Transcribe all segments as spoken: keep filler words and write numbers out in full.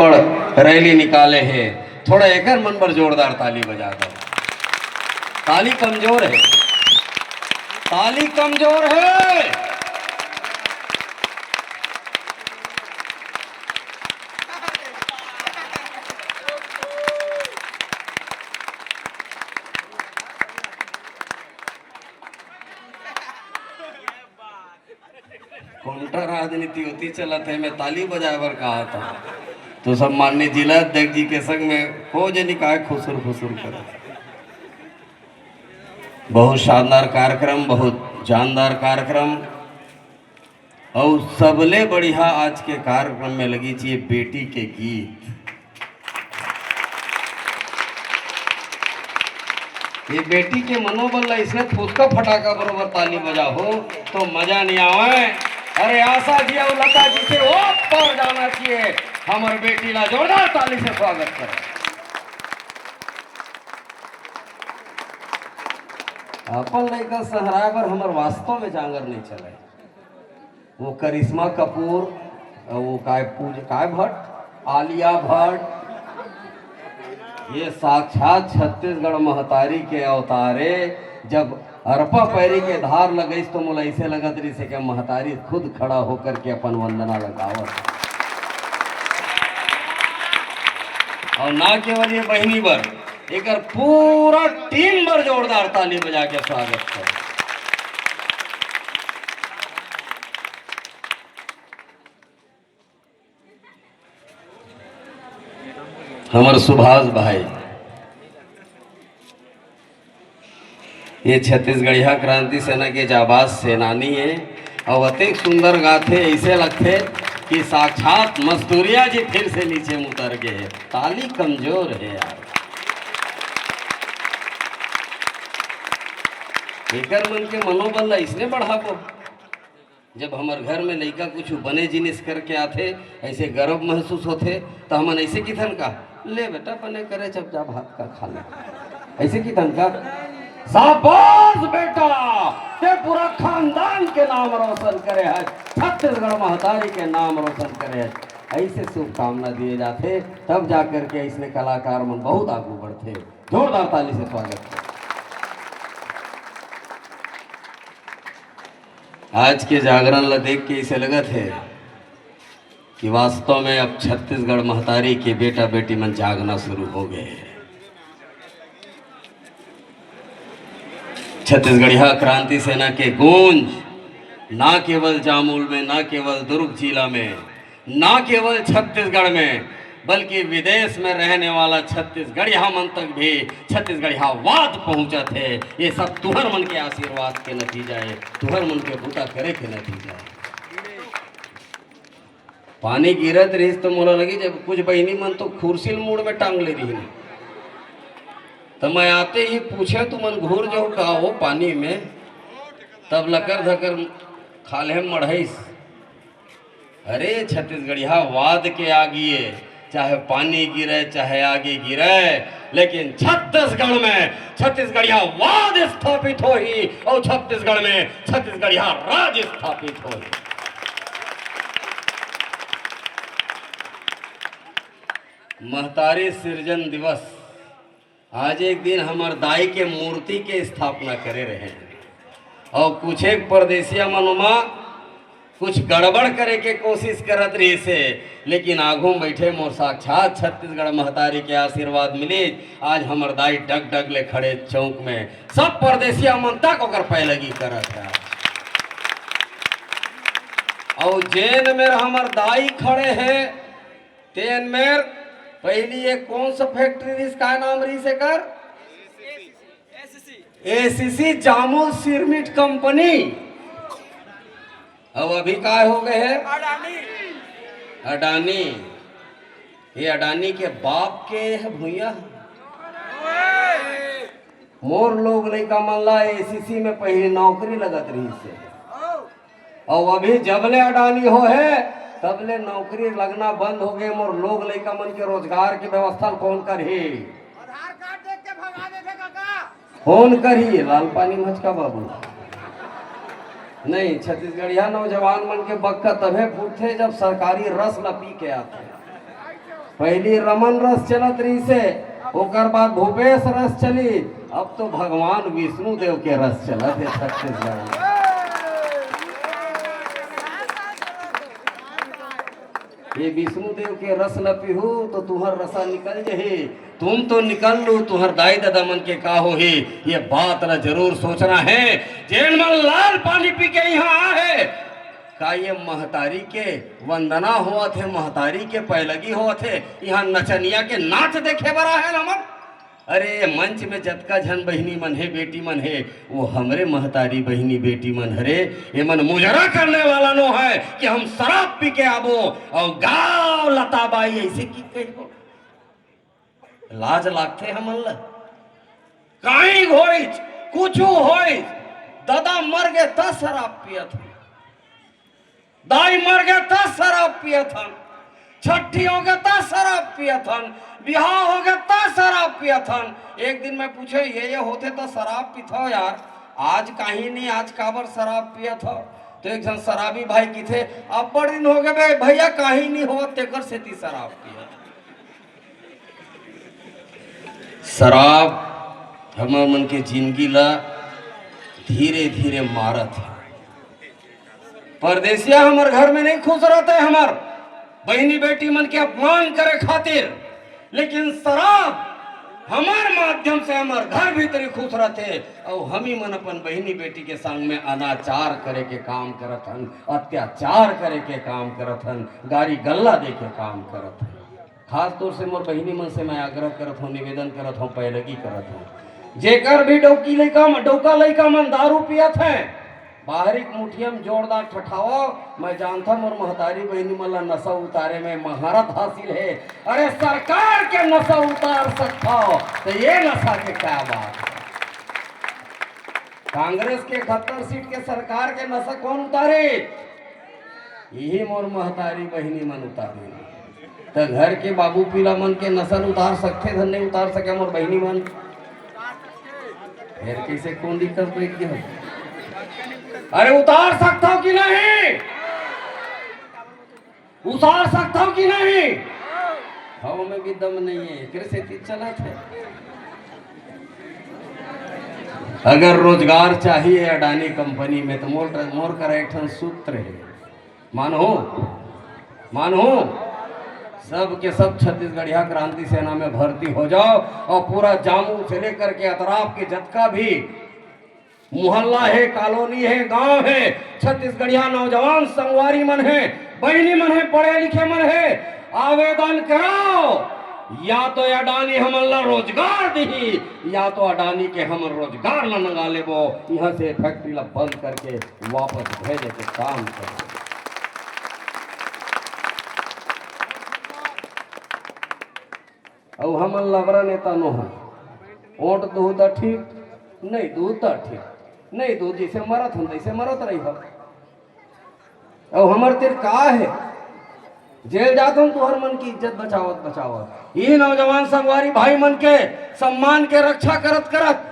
Rally निकाले हे, थोड़ा एकर मन बर जोरदार ताली बजा दो। ताली कमजोर हे, ताली कमजोर हे। कोंटा राजनीति होती चलत हे, मैं ताली बजाए बर कहा था, तो सब माननीय जिला अध्यक्ष जी के संग में को जनी काय खुसुर फुसुर करत। बहुत शानदार कार्यक्रम, बहुत जानदार कार्यक्रम। अउ सबले बढ़िया आज के कार्यक्रम में लगिस ये बेटी के गीत। ये बेटी के मनोबल ला इसने फुसका फटाका बरोबर ताली बजाहू तो मजा नहीं आवे। अरे आशा जी अउ लता जी से ओ पार जाना चाहिए। हमर बेटी ला जोरदार ताली से स्वागत करो। अपन लइका सहराए बर हमर वास्तव में जांगर नहीं चले। वो करिश्मा कपूर, वो काय पूज-, काय भट्ट, आलिया भट्ट, ये साक्षात छत्तीसगढ़ महतारी के अवतार ए। जब अरपा पैरी के धार लगइस तो मोला ऐसे लगत रहिस हे कि महतारी खुद खड़ा होकर के अपन वंदना लगावत। अउ ना केवल ये बहिनी बर, एकर पूरा टीम बर जोरदार ताली बजा के स्वागत करो। हमर सुभाष भाई, ये छत्तीसगढ़िया क्रांति सेना के जाबाज सेनानी हे अउ अतेक सुंदर गाथे, ऐसे लगथे कि साक्षात मस्तूरिया जी फिर से नीचे में उतर गए हे। ताली कमजोर हे यार। एकर मन के मनोबल ला इसने बढ़ाबो। जब हमर घर में लइका कुछ बने जिनिस करके आथे, ऐसे गर्व महसूस होथे, तो हमन ऐसे किथन का, "ले बेटा, बने करे, जब जा भात का खा ले।" ऐसे किथन का, "शाबाश बेटा, ते पूरा खानदान के नाम रोशन करे है, छत्तीसगढ़ महतारी के नाम रोशन करे है।" ऐसे शुभकामना दिए जाथे, तब जा करके ऐसने कलाकार मन बहुत आगू बढ़थे। जोरदार ताली से स्वागत करो। आज के जागरण ला देख के ऐसे लगत हे कि वास्तव में अब छत्तीसगढ़ महतारी के बेटा बेटी मन जागना शुरू हो गए हे। छत्तीसगढ़िया क्रांति सेना के गूंज ना केवल जामुल में, ना केवल दुर्ग जिला में, ना केवल छत्तीसगढ़ में, बल्कि विदेश में रहने वाला छत्तीसगढ़िया मन तक भी छत्तीसगढ़ियावाद पहुंचत हे। ये सब तुहर मन के आशीर्वाद के नतीजा हे, तुहर मन के बूता करे के नतीजा हे। पानी गिरत रहिस तो मोला लगी, जब कुछ बहिनी मन तो खुर्सी ल मुड़ में टांग ले रही, तो मैं आते ही पूछे, "तुमन घुर जाओ का हो पानी में?" तब लकर धकर खाल्हे मढ़ाइस। अरे, छत्तीसगढ़ियावाद के आगी हे, चाहे पानी गिरे, चाहे आगी गिरे, लेकिन छत्तीसगढ़ में छत्तीसगढ़ियावाद स्थापित होही अउ छत्तीसगढ़ में छत्तीसगढ़िया राज स्थापित होही। महतारी सिरजन दिवस आज एक दिन हमर दाई के मूर्ति के स्थापना करे रहे अउ कुछ एक परदेसिया मन ओमा कुछ गड़बड़ करे के कोशिश करत रहिस हे, लेकिन आगू में बैठे मोर साक्षात छत्तीसगढ़ महतारी के आशीर्वाद मिलिस। आज हमर दाई डग डग ले खड़े चौक में, सब परदेसिया मन तक ओकर पैलगी करत हे। अउ जेन मेर हमर दाई खड़े हे, तेन मेर पहिली ये कौन सा फैक्ट्री रहिस, का नाम रहिस एकर? एसीसी जामुल सिरमिट कंपनी। अब अभी काय हो गए हे? अडानी। अडानी। ये अडानी के बाप के हे भुइया। मोर लोग लइका मन ला एसीसी में पहिली नौकरी लगत रहिस हे। अउ अभी जब ले अडानी हो हे, तब ले नौकरी लगना बंद हो गए। मोर लोग लइका मन के रोजगार के व्यवस्था ल कौन करही? आधार कार्ड देख के भगा देथे काका। कौन करही? लाल पानी मचका बाबू। नहीं, छत्तीसगढ़िया नौजवान मन के बक्का तभे फूटथे, जब सरकारी रस ल पी के आथे। पहली रमन रस चलत रहिसे, ओकर बाद भूपेश रस चली, अब तो भगवान विष्णु देव के रस चलत हे छत्तीसगढ़ में। ये विष्णु देव के रस ल पीहू तो तुहर रसा निकल जही, तुम तो निकल लू, तुहर दाई ददा मन के का होही। ये बात ल जरूर सोचना हे। जेन मन लाल पानी पी के यहाँ आहे, का ये महतारी के वंदना होवत हे, महतारी के पैलगी होवत हे, यहाँ नचनिया के नाच देखे बर आहे हमन? अरे, मंच में जतका झन बहिनी मन हे, बेटी मन हे, वो हमरे महतारी बहिनी बेटी मन हरे। ये मन मुजरा करने वाला नो है कि हम शराब पी के आबो और गाँव लताबाई ऐसे की कहिबो। लाज लागथे हमन ल। काई होइच, कुछु होइच, ददा मर गे त शराब पियत हन, दाई मर गे त शराब पियत हन, छट्ठी हो गे त शराब पियत हन, बिहाव हो गे त शराब पियत हन। एक दिन मैं पूछे, ये ये होथे त शराब पीथव यार, आज काहीं नहीं, आज काबर शराब पियत हव? तो एक झन शराबी भाई किथे, अब्बड़ दिन हो गे बे भैया, काहीं नहीं होवत, तेकर सेती शराब पियत। शराब हमर मन के जिंदगी ला धीरे धीरे मारत हे। परदेसिया हमर घर में नहीं खुश रहते, हमर बहिनी बेटी मन के अपमान करे खातिर, लेकिन शराब हमर माध्यम से हमर घर भीतरी खुश रहते। और हम ही मन अपन बहिनी बेटी के संग में अनाचार करे के काम करत हन, अत्याचार करे के काम करत हन, गारी गल्ला दे के काम करत हन। खास तौर से मोर बहिनी मन से मैं आग्रह करत हूँ, निवेदन करत हूँ, पैलगी करत हूँ, जेकर भी डौकी लइका मन, डौका लइका मन दारू पियत हैं, बाहरी मुठिया में जोरदार ठठावा। मैं जानता मोर महतारी बहिनी मन ला नशा उतारे में महारत हासिल है। अरे सरकार के नशा उतार सकता हो तो ये नशा के क्या बात है? कांग्रेस के इकहत्तर सीट के सरकार के नशा कौन उतारे? यही मोर महतारी बहिनी मन उतारे। त घर के बाबू पीला मन के नशा ल उतार सकथे धन नहीं उतार सके मोर बहिनी मन? फिर कैसे कौन दिक्कत बैठ गया? अरे उतार सकता हो कि नहीं? उतार सकता हो कि नहीं? हवा में भी दम नहीं है, एकरे सेती चलत है। अगर रोजगार चाहिए अडानी कंपनी में तो मोर मोर करा एक ठन सूत्र है। मानहू, मानहू, सब के सब छत्तीसगढ़िया क्रांति सेना में भर्ती हो जाओ और पूरा जामू से लेकर के अतराफ के जतका भी मोहल्ला है, कॉलोनी है, गांव है, छत्तीसगढ़िया नौजवान संगवारी मन है, बहिनी मन है, पढ़े लिखे मन है, आवेदन कराओ। या तो अडानी हमन ला रोजगार दिही, या तो अडानी के हमन रोजगार ला नंगा लेबो। यहाँ से फैक्ट्री ला बंद करके वापस भेजे के काम करे। अउ हमन लबरा नेता नो हन, वोट दूहू त ठीक, नहीं दूहू त ठीक, नहीं दूहू जैसे मरत हन तैसे मरत रही हो। अउ हमर तिर का है, जेल जात हन तुहर मन की इज्जत बचावत बचावत। ई नौजवान संगवारी भाई मन के सम्मान के रक्षा करत करत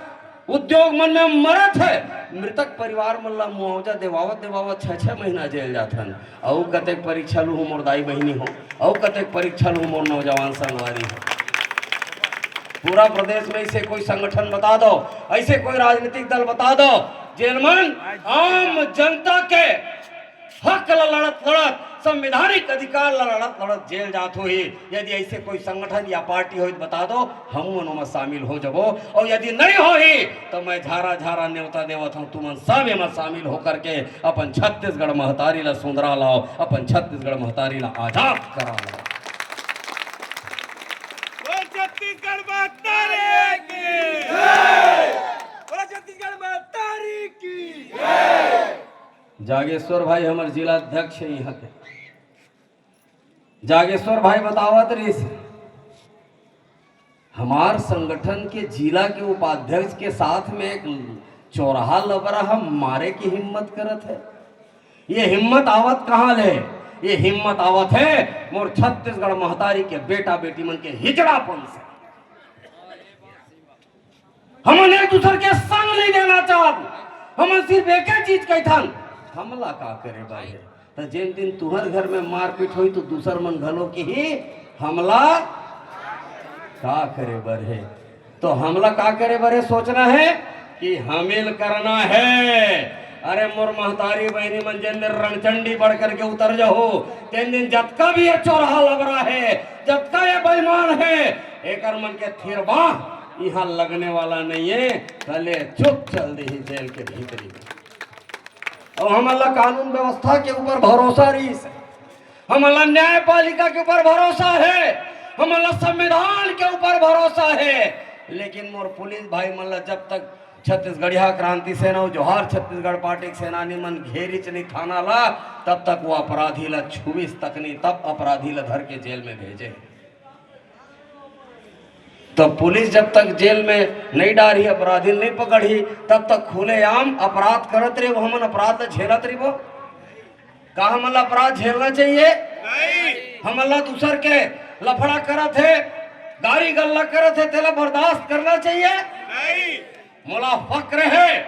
उद्योग मन में मरत है, मृतक परिवार मन ला मुआवजा देवावत देवावत छह छह महीना जेल जाथन। अउ कतेक परीक्षा लूहू मोर दाई बहिनी हो, अउ कतेक परीक्षा लूहू मोर नौजवान संगवारी हो। पूरा प्रदेश में ऐसे कोई संगठन बता दो, ऐसे कोई राजनीतिक दल बता दो, जेन मन आम जनता के हक ला लड़त लड़त, संवैधानिक अधिकार ला लड़त लड़त जेल जात होही। यदि ऐसे कोई संगठन या पार्टी होही त बता दो, हम मन ओमा शामिल हो जबो। और यदि नहीं होही तो मैं झारा झारा नेवता देवत हूँ, तुमन सब एमा शामिल होकर के अपन छत्तीसगढ़ महतारी ला सुंदरा लाओ, अपन छत्तीसगढ़ महतारी ला आजाद करा लाओ। बोल छत्तीसगढ़ महतारी की जय। बोल छत्तीसगढ़ महतारी की जय। जागेश्वर भाई हमर जिला अध्यक्ष है यहाँ के। जागेश्वर भाई बतावत रहिस, हमार संगठन के जिला के उपाध्यक्ष के साथ में एक चौराहा लबरा हम मारे की हिम्मत करत है। ये हिम्मत आवत कहाँ ले? ये हिम्मत आवत है मोर छत्तीसगढ़ महतारी के बेटा बेटी मन के हिजड़ापन से। हमन एक दूसर के संग नहीं देना चाहत। हमन सिर्फ एक ही चीज कहथन, हमला का करे भाई? त जेन दिन तुहर घर में मारपीट होई तो दूसर मन घलो किही, हमला का करे बर हे? तो हमला का करे बर हे, सोचना हे कि हमिल करना हे। अरे मोर महतारी बहिनी मन, जेन दिन रणचंडी बन करके उतर जाहू, तेन दिन जतका भी ये चोरहा लबरा हे, जतका ये बेईमान हे, एकर मन के थिरवा इहाँ लगने वाला नइये, तले चुप चल दिही जेल के भीतरी में। अउ हमन ला कानून व्यवस्था के ऊपर भरोसा रहिस हे, हमन ला न्यायपालिका के ऊपर भरोसा हे, हमन ला संविधान के ऊपर भरोसा हे, लेकिन मोर पुलिस भाई मन ला जब तक छत्तीसगढ़िया क्रांति सेना अउ जोहार छत्तीसगढ़ पार्टी के सेनानी मन घेरिच नहीं थाना ला, तब तक वो अपराधी ला छुविस तक नहीं, तब अपराधी ला धर के जेल में भेजे। तो पुलिस जब तक जेल में नहीं डारही, अपराधी नहीं पकड़ही, तब तक खुलेआम अपराध करत रहे, वो हमन अपराध ला झेलत रहिबो। का हमन ला अपराध झेलना चाहिए? नहीं। हमन ला दूसर के लफड़ा करत हे, गारी गल्ला करत हे, तेला बर्दाश्त करना चाहिए? नहीं। मोला फक्र हे,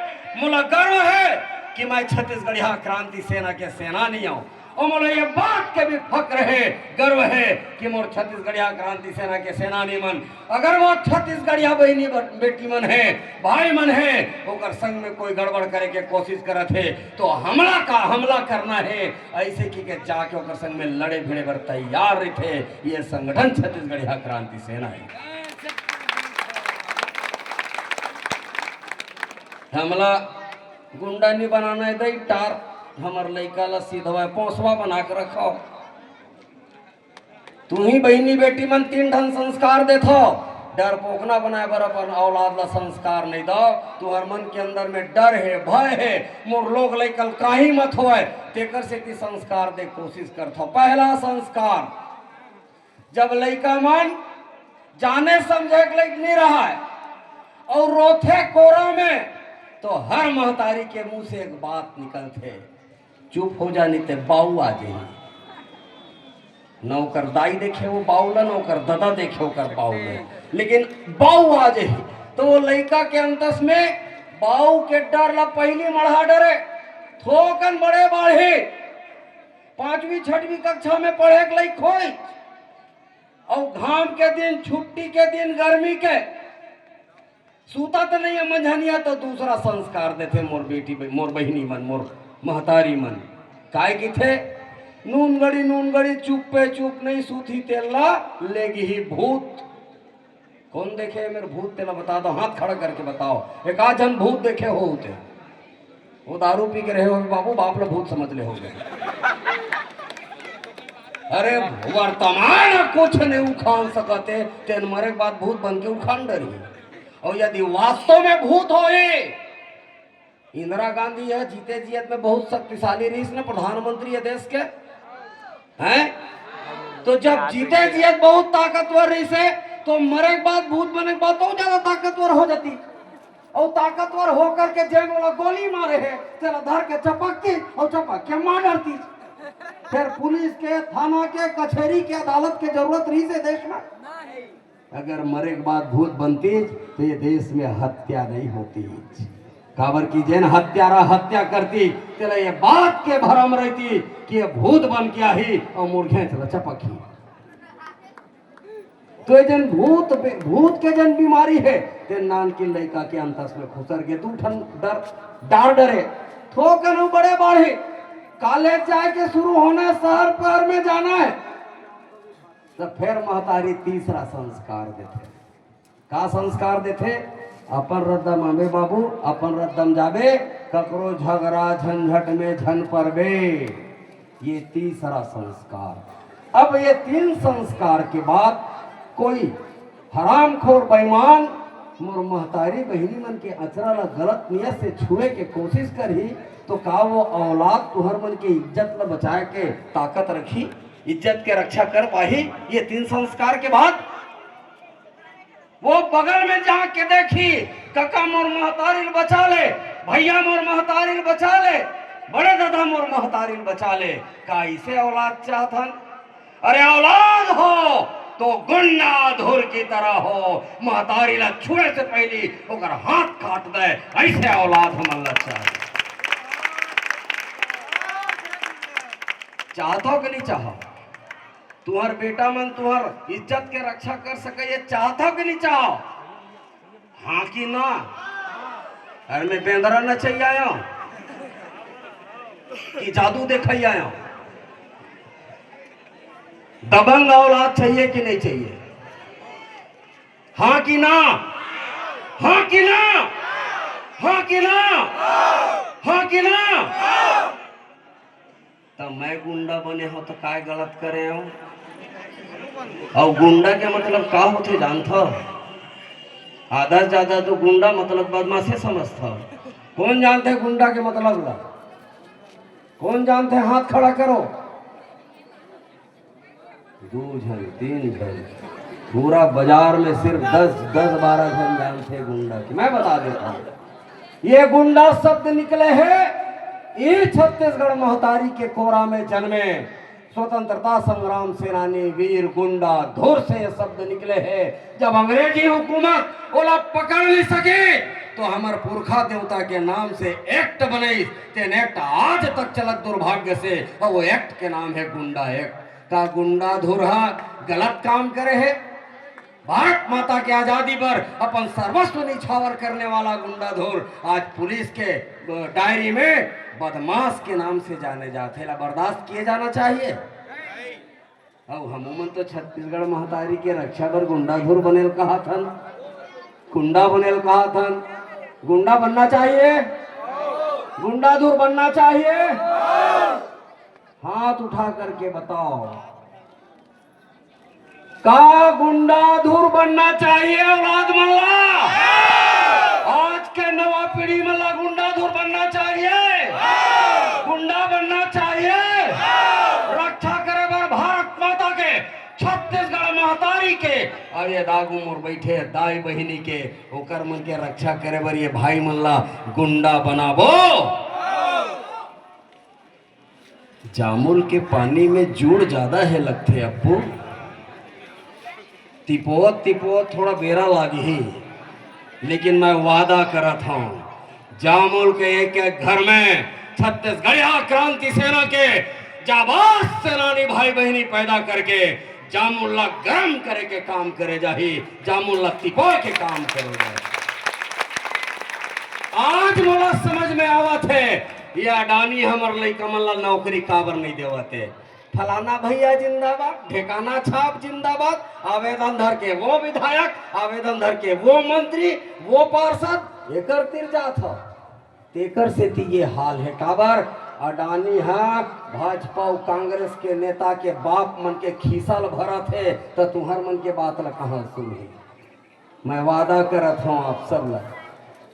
मोला गर्व हे कि मैं छत्तीसगढ़िया क्रांति सेना के सेनानी हूँ। अउ मोला ये बात के भी फक्र हे, गर्व हे कि मोर छत्तीसगढ़िया क्रांति सेना के सेनानी मन, अगर वो छत्तीसगढ़िया बहिनी ब-, बेटी मन हे, भाई मन हे, ओकर संग में कोई गड़बड़ करे के कोशिश करत हे, तो हमला का हमला करना हे, ऐसे कि के जाके ओकर संग में लड़े भिड़े बर तैयार रहिथे ये संगठन छत्तीसगढ़िया क्रांति सेना हे। हमला गुंडा नहीं बनाना हे दई, टार हमर लइका ला सीधवा पोसवा बना के रखव। तुही बहिनी बेटी मन तीन ठन संस्कार देथव, डरपोकना बनाए बर अपन औलाद ला संस्कार नहीं दव। तुहर मन के अंदर में डर हे, भय हे, मोर लोग लइका ल काही मत होवय, तेकर सेती संस्कार दे कोशिश करथव। पहला संस्कार, जब लइका मन जाने समझे के लइक नहीं रहय अउ रोथे कोरा में, तो हर महतारी के मुंह से एक बात निकलथे, "चुप हो जा, नहीं ते बाऊ आ जाही।" न ओकर दाई देखे वो बाऊ ला, न ओकर ददा देखे ओकर बाऊ ला, लेकिन बाऊ आ जाही। तो वो लइका के अंतस में बाऊ के डर ला पहली मढ़ा डरे। थोकन बड़े बाढ़े, पांचवी छठवीं कक्षा में पढ़े के लइक होय, अउ घाम के दिन, छुट्टी के दिन, गर्मी के, सूता तो नहीं हे मंझनिया, तो दूसरा संस्कार देथे मोर बेटी, मोर बहिनी मन, मोर महतारी मन। काय किथे? "नूनगढ़ी, नूनगढ़ी, चुप्पे चुप नहीं सूतही तेला लेगही भूत।" कौन देखे हे मेर भूत, तेला बता दव, हाथ खड़ा करके बताव, एक आध झन भूत देखे हो ते। वो दारू पी के रहे होगे बाबू, बाप ला भूत समझ ले होगे। अरे, वर्तमान कुछ नहीं उखान सकत हे, तेन मरे के बाद भूत बन के उखान डरही। अउ यदि वास्तव में भूत होही, इंदिरा गांधी ह जीते जियत में बहुत शक्तिशाली रहिस न, प्रधानमंत्री हे देश के, हैं? तो जब जीते जियत बहुत ताकतवर रहिस हे, तो मरे के बाद, भूत बने के बाद तो ज्यादा ताकतवर हो जाती। अउ ताकतवर होकर के जेन ओला गोली मारे हे, तेला धर के चपकती अउ चपक के मार डारती। फिर पुलिस के, थाना के, कचहरी के, अदालत के जरूरत रहिस हे देश में? अगर मरे के बाद भूत बनतीच, तो ये देश में हत्या नहीं होतीच। काबर कि जेन हत्यारा हत्या करती, तेला ये बात के भरम रहती कि ये भूत बन के आही अउ मोर घेंच ला चपकही। तो ये जेन भूत, भूत के जेन बीमारी हे, तेन नानकिन लइका के अंतस में खुसर गे, दू ठन डर, डार डरे। थोकन अउ बड़े बाढ़े, कॉलेज जाए के शुरू होना हे, शहर पहर में जाना हे, त फेर महतारी तीसरा संस्कार देथे। का संस्कार देथे? अपन रद्दा म आबे बाबू, अपन रद्दा म जाबे, ककरो झगरा झंझट में झन परबे। ये तीसरा संस्कार। अब ये तीन संस्कार के बाद कोई हरामखोर बेईमान मोर महतारी बहिनी मन के अचरा ला गलत नियत से छुए के कोशिश करही, तो का वो औलाद तुहर मन के इज्जत ला बचाए के ताकत रखही? इज्जत के रक्षा कर पाही? ये तीन संस्कार के बाद वो बगल में जाके देखी, "कका मोर महतारी ल बचा ले, भैया मोर महतारी ल बचा ले, बड़े दादा मोर महतारी ल बचा ले।" का इसे औलाद चाहत हन? अरे औलाद हो तो गुंडाधुर की तरह हो, महतारी ला छुए से पहली ओकर हाथ काट दे, ऐसे औलाद हमन ला चाहे। चाहत हो कि नहीं चाहो? तुहर बेटा मन तुहर इज्जत के रक्षा कर सके, ये चाहत हो कि नहीं चाहो? हाँ कि ना? अरे मैं बेंदरा नचई आया हूँ कि जादू देखई आया हूँ? दबंग औलाद चाहिए कि नहीं चाहिए? हाँ कि ना? हाँ कि ना? हाँ कि ना? हाँ कि ना? त मैं गुंडा बने हो त काय गलत करे हो? अउ गुंडा के मतलब का होथे जानथव? आधा से ज्यादा तो गुंडा मतलब बदमाशे समझथव। कौन जानथे गुंडा के मतलब ला? कौन जानथे हाथ खड़ा करो? दू झन, तीन झन, पूरा बाजार में सिर्फ दस, दस बारह झन जानथे गुंडा के। मैं बता देता हूँ, ये गुंडा शब्द निकले हे, ये छत्तीसगढ़ महतारी के कोरा में जन्मे स्वतंत्रता संग्राम सेनानी वीर गुंडा धुर से ये शब्द निकले हे। जब अंग्रेजी हुकूमत ओला पकड़ नहीं सके, तो हमर पुरखा देवता के नाम से एक्ट बनइस, तेन एक्ट आज तक चलत दुर्भाग्य से, और वो एक्ट के नाम है गुंडा एक्ट। का गुंडा धुर हा गलत काम करे हे? भारत माता के आजादी बर अपन सर्वस्व निछावर करने वाला गुंडा धुर आज पुलिस के, अ, डायरी में बदमाश के नाम से जाने जाथे। ला बर्दाश्त किए जाना चाहिए। अउ हमू मन तो छत्तीसगढ़ महतारी के रक्षा बर गुंडा धुर बनेल कहाथन, गुंडा बनेल कहाथन। गुंडा बनना चाहिए, गुंडा धुर बनना चाहिए। हाथ उठा करके बताओ, का गुंडा धुर बनना चाहिए औलाद मन ला? आज के नवा पीढ़ी मन ला गुंडा धुर बनना चाहिए, गुंडा बनना चाहिए। रक्षा करे बर भारत माता के, छत्तीसगढ़ महतारी के, अउ ये दागू मोर बैठे दाई बहिनी के, ओकर मन के रक्षा करे बर ये भाई मन ला गुंडा बनाबो। जामुल के पानी में जूड़ ज्यादा हे लगथे अब्बू। तिपोवत तिपोवत थोड़ा बेरा लागही, लेकिन मैं वादा करत हूँ, जामुल के एक एक घर में छत्तीसगढ़िया क्रांति सेना के जाबाज सेनानी भाई बहिनी पैदा करके जामुन ला गरम करे के काम करे जाही, जामुन ला तिपोय के काम करे जाही। आज मोला समझ में आवत हे, ये अडानी हमर लइका मन ला नौकरी काबर नहीं देवत हे। फलाना भैया जिंदाबाद, ढेकाना छाप जिंदाबाद, आवेदन धर के वो विधायक, आवेदन धर के वो मंत्री, वो पार्षद, एकर तीर जात हो। तेकर सेती ये हाल हे। काबर? अडानी ह भाजपा अउ कांग्रेस के नेता के बाप मन के खीसा ल भरत हे, त तुहर मन के बात ल कहां सुनही? मैं वादा करत हूं आप सब ल,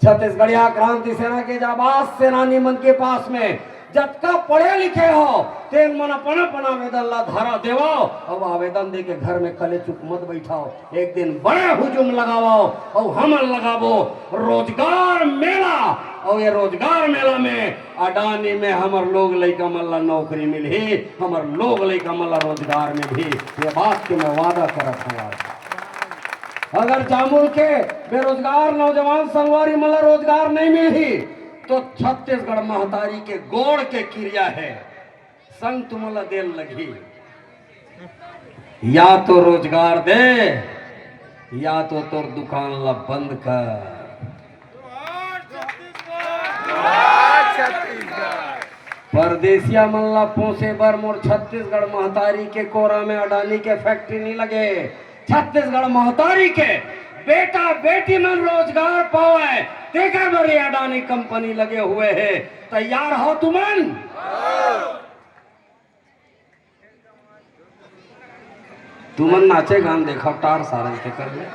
छत्तीसगढ़िया क्रांति सेना के जाबाज सेनानी मन के पास में जतका पढ़े लिखे हो, तेन मन अपन अपन आवेदन ला धरा देवव, अउ आवेदन दे के घर में कले चुप मत बैठव। एक दिन बड़े हुजूम लगावव अउ हमन लगाबो रोजगार मेला। अउ ये रोजगार मेला में अडानी में हमर लोग लइका मन ला नौकरी मिलही, हमर लोग लइका मन ला रोजगार मिलही। ये बात के मैं वादा करत हूँ आज। अगर जामुल के बेरोजगार नौजवान संगवारी मन ला रोजगार नहीं मिलही, तो छत्तीसगढ़ महतारी के गोड़ के किरिया हे, संग तुमन ला देल लगही। या तो रोजगार दे, या तो तोर दुकान ला बंद कर। परदेसिया मन ला पोसे बर मोर छत्तीसगढ़ महतारी के कोरा में अडानी के फैक्ट्री नहीं लगे। छत्तीसगढ़ महतारी के बेटा बेटी मन रोजगार पावय, तेकर बर ये अडानी कंपनी लगे हुए हे। तैयार हो तुमन? तुमन नाचे गान देखव, टार सारन के कर ले।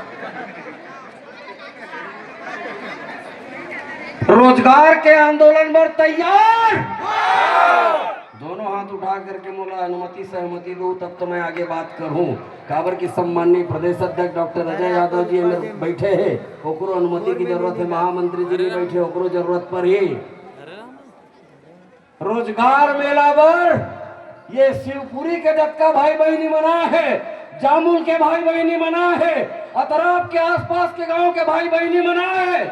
रोजगार के आंदोलन बर तैयार? दोनों हाथ उठा करके मोला अनुमति सहमति दो, तब तो मैं आगे बात करूं। काबर कि सम्माननीय प्रदेश अध्यक्ष डॉक्टर अजय यादव जी एमे बैठे हे, ओकरो अनुमति की जरूरत हे, महामंत्री जी भी बैठे, ओकरो जरूरत पर ही। रोजगार मेला बर ये शिवपुरी के जतका भाई बहिनी मन आए हे, जामुल के भाई बहिनी मन आए हे, अतराब के आसपास के गांव के भाई बहिनी मन आए हे,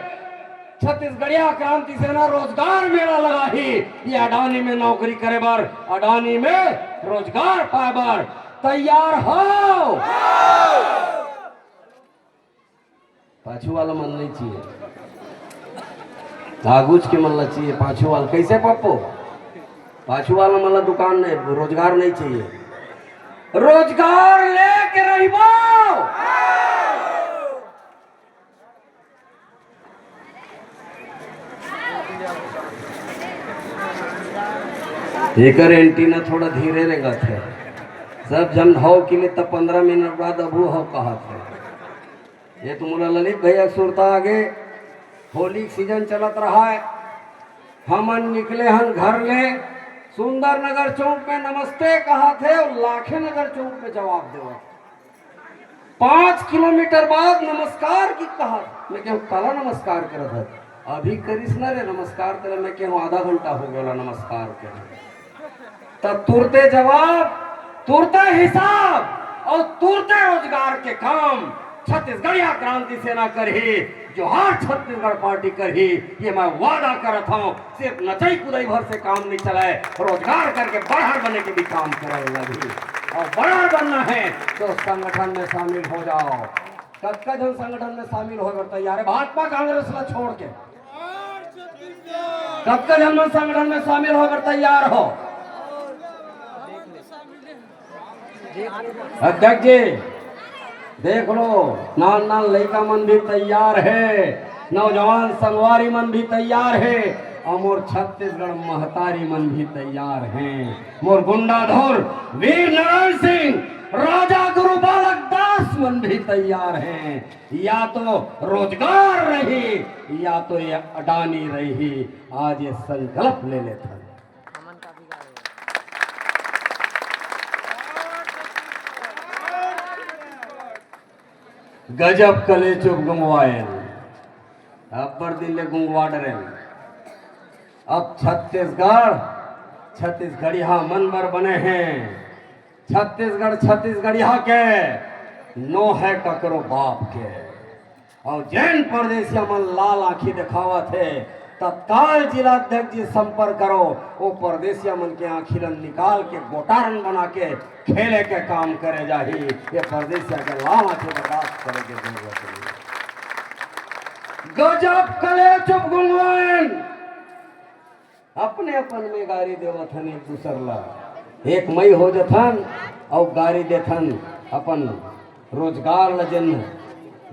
छत्तीसगढ़िया क्रांति सेना रोजगार मेला लगाही। ये अडानी में नौकरी करे बर, अडानी में रोजगार पाए बर तैयार हो? पाछू वाला मन नहीं चाहिए, आगूच के मन ला चाहिए। पाछू वाला कैसे पप्पो? पाछू वाला मन ला दुकान नहीं, रोजगार नहीं चाहिए। रोजगार लेके रहिबो। एकर एंटीना थोड़ा धीरे रेंगत हे। सब झन हव कि ले, तब पंद्रह मिनट बाद अबू हव कहत हे। ये तो मोला ललित भैया के सुरता आगे। होली के सीजन चलत रहा है, हमन निकले हन घर ले, सुंदर नगर चौक में नमस्ते कहत हे और लाखे नगर चौक में जवाब देवत। पाँच किलोमीटर बाद नमस्कार की कहा, मैं कहूँ, "काला नमस्कार करत हस?" "अभी करिस ना रे नमस्कार तेला।" मैं कहूँ, "आधा घंटा हो गया नमस्कार के।" तब तुरते जवाब, तुरते हिसाब और तुरते रोजगार के काम छत्तीसगढ़िया क्रांति सेना करही, जोहार छत्तीसगढ़ पार्टी करही, ये मैं वादा करत हूँ। सिर्फ नचई कुदई भर से काम नहीं चले, रोजगार करके बड़हर बने के भी काम करे लगही। और बड़हर बनना है तो संगठन में शामिल हो जाओ। कतका झन संगठन में शामिल होए बर तैयार है भाजपा कांग्रेस ला छोड़ के? कतका झन मन संगठन में शामिल होए बर तैयार हो? अध्यक्ष जी, देख लो, नान नान लइका मन भी तैयार है, नौजवान संगवारी मन भी तैयार है, और मोर छत्तीसगढ़ महतारी मन भी तैयार हैं, मोर गुंडाधुर वीर नारायण सिंह, राजा गुरु बालक दास मन भी तैयार हैं। या तो रोजगार रही, या तो ये अडानी रही। आज ये संकल्प ले लेथन। गजब कलेचुप गुंगवाएन, अब्बड़ दिन ले गुंगवा डरेन। अब छत्तीसगढ़ छत्तीसगढ़िया मन बर बने हैं। छत्तीसगढ़ छत्तीसगढ़िया के, नो है ककरो बाप के। और जेन परदेसिया मन लाल आंखी दिखावत हे, तत्काल जिला अध्यक्ष जी संपर्क करो, वो परदेसिया मन के आंखी ला निकाल के गोटारन बना के खेले के काम करे जाही। ये परदेसिया के लाल आंखी बर्दाश्त करे के जरूरत नहीं। गजब कलेचुप गुंगवाएन। अपने अपन में गारी देवत हन एक दूसर ला। एक मई हो जथन अउ गारी देथन अपन रोजगार ला, जेन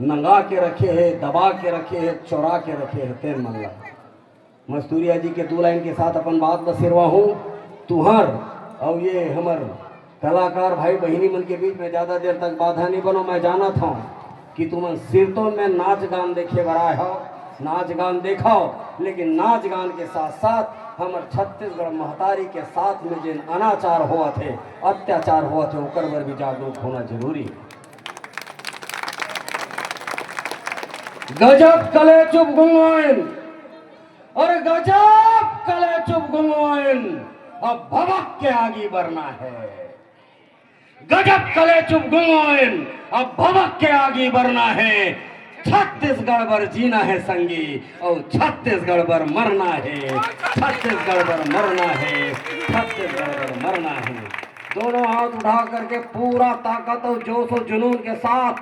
नंगा के रखे हे, दबा के रखे हे, चोरा के रखे हे, तेन मन ला। मस्तूरिया जी के दू लाइन के साथ अपन बात ला सिरवाहूं। तुहर अउ ये हमर कलाकार भाई बहिनी मन के बीच में ज्यादा देर तक बाधा नहीं बनो। मैं जानत हूं कि तुमन सिरतोन में नाच गान देखे बर आए हो, नाच गान देखो, लेकिन नाच गान के साथ साथ हमर छत्तीसगढ़ महतारी के साथ में जेन अनाचार होवत हे, अत्याचार होवत हे, ओकर बर भी जागरूक होना जरूरी हे। गजब कलेचुप गुंगोइन, अरे गजब कलेचुप गुंगोइन, अब भबक के आगे बढ़ना है। गजब कलेचुप गुंगोइन, अब भबक के आगे बढ़ना है। छत्तीसगढ़ बर जीना है संगी, और छत्तीसगढ़ बर मरना है। छत्तीसगढ़ बर मरना है, छत्तीसगढ़ बर मरना है। दोनों हाथ उठा करके पूरा ताकत और जोश और जुनून के साथ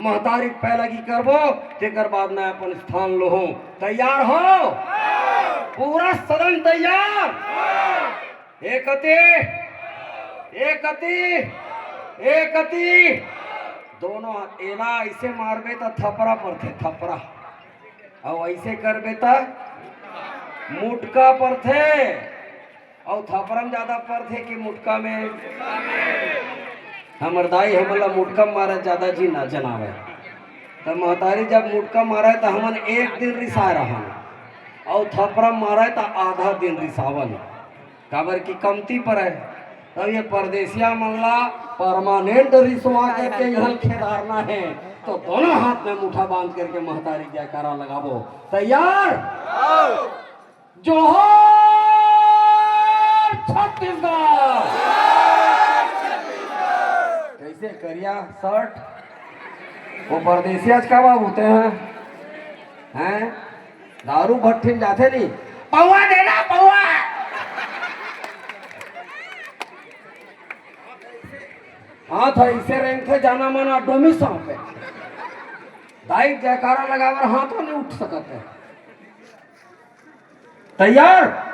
महतारी पैलगी करबो, तेकर बाद मैं अपन स्थान लोहूं। तैयार हो? पूरा सदन तैयार? एक कति, एक कति, एक कति। दोनों हाथ। एला ऐसे मारबे त थपरा परथे, थपरा। अउ ऐसे करबे त मुटका परथे। अउ थपरा में ज्यादा परथे कि मुटका में? हमर दाई हमन ला मुटका मारे ज्यादा जी ना जनावे। त महतारी जब मुटका मारे त हमन एक दिन रिसाए रहन, अउ थपरा मारे त आधा दिन रिसावन। काबर कि कमती परय। तब ये परदेसिया मन ला परमानेंट रिसवा करके इहाँ खेदारना है, तो दोनों हाथ में मुठा बांध करके महतारी जयकारा लगाबो। तैयार? जोहार छत्तीसगढ़। कैसे करिया शर्ट? वो परदेसिया च का बाबू ते हैं? हैं? दारू भट्ठी में जाथे नहीं, पौवा देना, पौवा। हाथ ह अइसे रेंगथे, जाना माना डोमी सांप हे। दाई जयकारा लगाए बर हाथों नहीं उठ सकत हे। तैयार?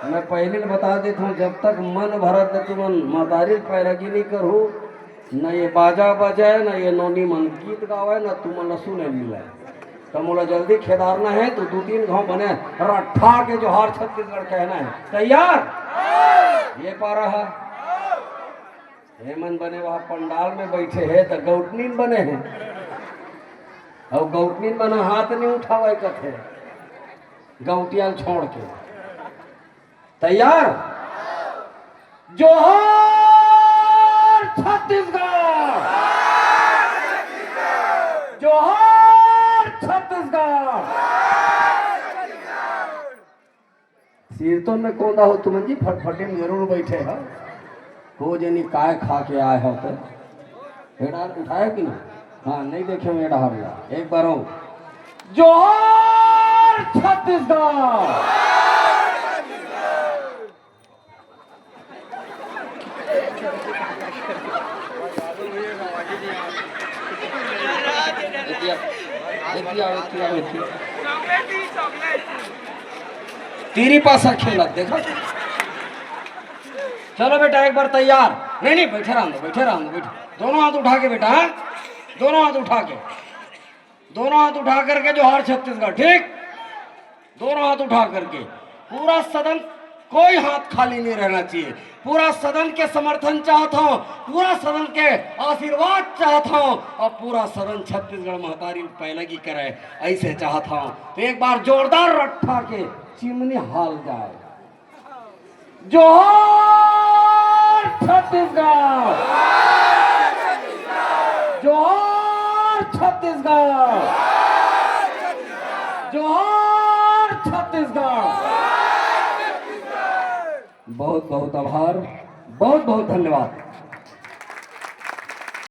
मैं पहले ले बता देत हूँ, जब तक मन भरत ले तुमन महतारी पैरगी नहीं करहू, न ये बाजा बजे, न ये नोनी मन गीत गावे, न तुमन ल सुने मिले। त मोला जल्दी खेदारना हे, तो दू तीन घाव बने रट्ठा के जोहार छत्तीसगढ़ कहना हे। तैयार? ये पारा हे। हे मन बने वहाँ पंडाल में बैठे हे, त गौटनीन बने हे। अउ गौटनीन मन हाथ नहीं उठावे कथे, गौटिया ल छोड़ के। तैयार? जोहार छत्तीसगढ़, जोहार छत्तीसगढ़। सिरतोन में कोंदा हो तुमन जी, फटफटी में जरूर बैठे हो। को जनी काय खा के आए हो तो? हेडार उठाए कि नहीं? हाँ, नहीं देखे हूँ हेडार ला। एक बार हो। जोहार छत्तीसगढ़। तीरी पासा खेलत देखा। चलो बेटा, एक बार तैयार। नहीं, नहीं, बैठे रहने दो, बैठे रहने दो, बैठे। दोनों हाथ उठा के बेटा, हाँ? दोनों हाथ उठा के, दोनों हाथ उठा करके जोहार छत्तीसगढ़, ठीक? दोनों हाथ उठा करके। पूरा सदन, कोई हाथ खाली नहीं रहना चाहिए। पूरा सदन के समर्थन चाहत हूँ, पूरा सदन के आशीर्वाद चाहत हूँ, और पूरा सदन छत्तीसगढ़ महतारी पैलगी करे, ऐसे चाहत हूँ। तो एक बार जोरदार रट्ठा के चिमनी हाल जाए। जोहार छत्तीसगढ़, जोहार छत्तीसगढ़, जोहार छत्तीसगढ़। बहुत बहुत आभार, बहुत बहुत धन्यवाद।